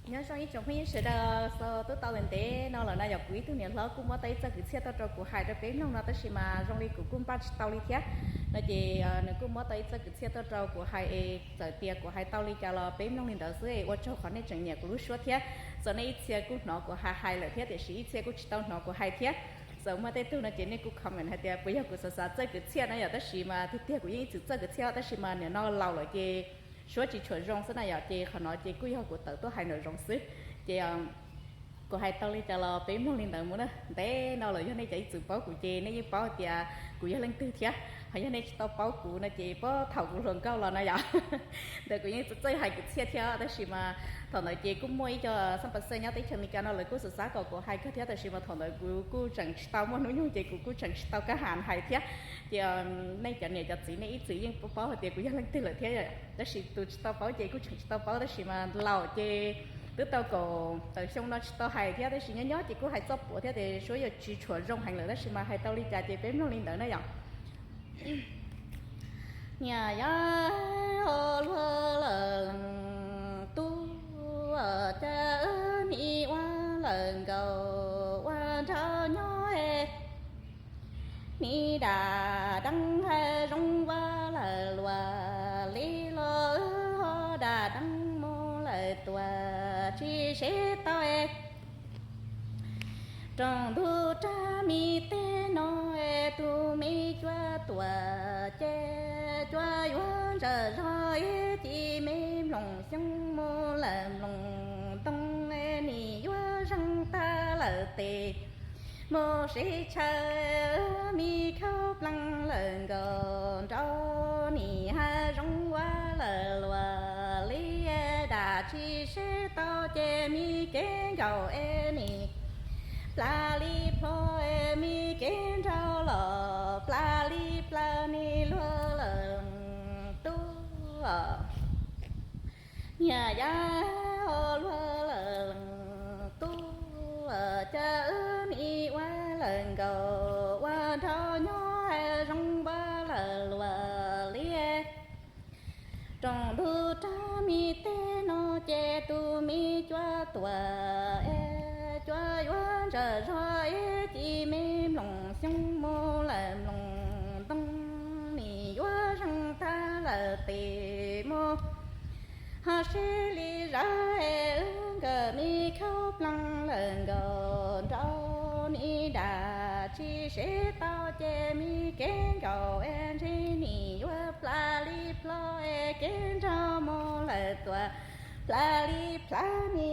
Nyob zoo ib tsoom phooj ywg sawv daws, tub tau ntev no lawm no yog kuv ib tug niam hlob kuj muab tau ib txoj kwv txhiaj tuaj rau kuv hais rau peb mloog no tab sis mas zoo li kuv kuj npaj tsis tau li thiab. No ces nws kuj muab tau ib txoj kwv txhiaj tuaj rau kuv hais es txawm tias kuv hais tau li cas los peb mloog li ntawd xwb es ua tsaug qhov nej tseem nyiam kuv lub suab thiab. Txawm nej ib txhia kuj hnov kuv hais hais lawm thiab tiam sis ib txhia kuj tsis tau hnov kuv hais thiab. Txawm muaj tej tug no ces nej kuj comment hais tias puas yog kuv xav xav txoj kwv txhiaj no yom, tab sis mas tiag tiag kuv yeej ib txwm txoj kwv txhiaj tab sis mas nim no laus lawm ces suab tsis tshua zoo xwb na yom, ces qhov no ces kuj yog kuv tawm tuaj hais nraum zoov xwb. Ces kuv hais tau li cas los peb mloog li ntawd mus na. Ntev no lawm yog nej cov ib txwm paub kuv ces nej yeej paub tias kuv yog leej twg thiab, ho yog nej tsis tau paub kuv no ces puag thaum kuv hluas nkauj los no yom, ntawd kuv yeej txawj hais kwv txhiaj thiab tab sis mas thaum ntawd ces kuj muaj ib co xab pas xej nyob teb chaws Amelikas no lawv kuj xav xav kom kuv hais kawg thiab tab sis mas thaum ntawd kuv kuj tseem tsis tau muaj hnub nyoog ces kuv kuj tseem tsis tau kaj ham hais thiab. Ces nej cov niam cov txiv nej ib txwm yeej paub hais tias kuv yog leej twg lawm thiab, tab sis tus tsis tau paub ces kuj tseem tsis tau paub tab sis mas laus ces twb tau kaum tawm xyoo no tsis tau hais thiab tab sis nyob nyob ces kuj hais txoj puav thiab ces suab yuav tsis tshua zoo heev lawm tab sis mas hais tau li cas ces peb mloog li ntawd na yom. Niam yau luag lawm leej tub, cas wb mi ua lawm nkaus ua nraug nyob es, mi dam deeb hais zoo ua lawm luag li los wb ho dam deeb mus lawm tuaj tsis seb tau es. Rooj ntug rag mi teg no es tus me cuab tuam ces cuab yuav ntsawm zog ib ci me mloog xyoob mus lawm mloog ntoo es nim yuav zeeg tag lawm tes mus sib chaw mi khaub plees lawm nkaus nraug nim hais zoo ua lawm luag li dam tsis seb tau ces mi kev nkaus es nim plas li plho es mi kev nraug los plas li plas nim luag lawm tub. Niam yau luag lawm leej tub, cas wb mi ua lawm nkaus ua nraug nyob hais zoo ua lawm luag li. Rooj ntug rag mi teg no ces tus me cuab tuam es cuab yuav ntsawm zog ib ci me mloog xyoob mus lawm mloog ntoo nim yuav zeeg tag lawm tes mus ho sib li zawv es wb nkawd mi khaub plees lawm nkaus nraug nim dam tsis seb tau ces mi kev nkaus es ntshe nim yuav plas li plho es kev nraug mus lawm tuaj plas li plas mi